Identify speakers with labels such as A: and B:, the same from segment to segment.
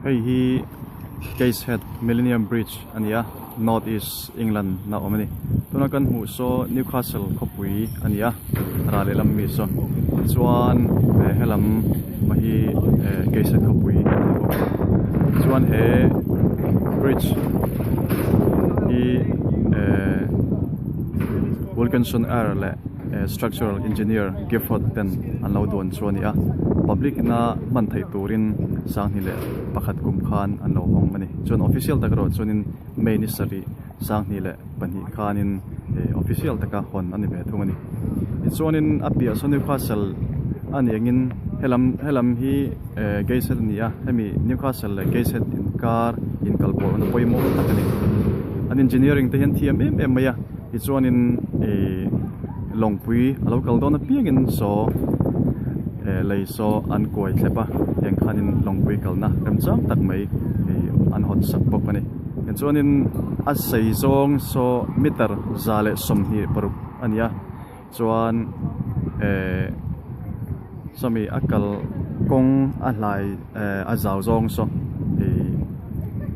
A: Hei hi Gateshead Millennium Bridge a ni a, North East England na awm a ni. Tuna kan hmuh saw Newcastle khawpui a ni a, ral lehlam mi saw. Tichuan helam hi Gateshead khawpui a ni bawk. Tichuan he bridge hi Wilkinson Eyre leh Structural Engineer Gifford ten an lo duan chu a ni a, public ina hman theih turin sanghnih leh pakhat kum khan an lo hawng a ni. Chuan official tak erawh chuanin May ni sarih sanghnih leh pahnih khanin official taka hawn a ni ve thung a ni. Tichuanin a piah saw Newcastle a ni angin helam helam hi Gateshead a ni a, hemi Newcastle leh Gateshead inkar inkalpawhna pawimawh tak a ni. An engineering te hian thiam em em mai a. Tichuanin ih lawngpui a lo kal dawn apiangin saw eh lei saw an kuai thlep a tiang khanin lawngpui kalna remchang tak mai ih an hawn sak bawk a ni. Tichuanin a sei zawng saw meter 126 a ni a chuan eh sawmi a kal kawng a hlai eh a zau zawng saw ih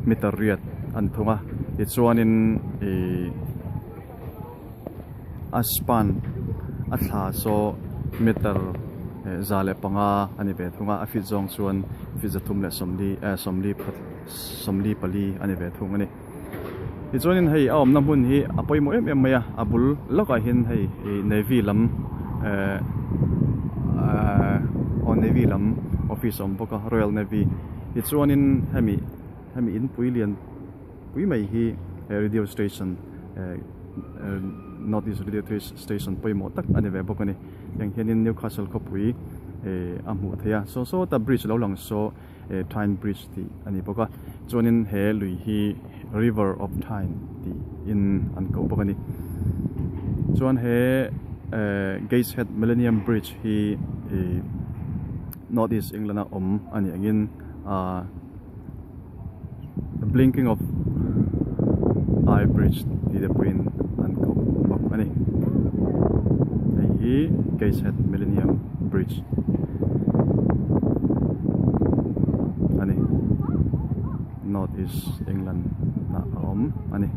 A: meter riat a ni thung a tichuanin ih a span a thla saw meter 105 a ni ve thung a a fit zawng chuan fit 340 eh 44 a ni ve thung a ni. Tichuanin hei a awmna hmun hi a pawimawh em em mai a, a bul lawkah hian hei ih navy lam eh eh aw navy lam office a awm bawk a royal navy tichuanin hemi hemi inpui lian pui mai hi radio station eh north east radio station pawimawh tak a ni ve bawk a ni tiang hianin newcastle khawpui eh a hmuh theih a saw sawta bridge lo lang saw. Tyne Bridge tih a ni bawk a chuanin he lui hi River of Tyne tih in an koh bawk a ni chuan he Gateshead Millennium Bridge hi ih North East England a awm a nih angin ahh The Blinking of Eye Bridge tih te pawhin an koh bawk a ni hei hi Gateshead Millennium Bridge a ni North East England ah a awm a ni.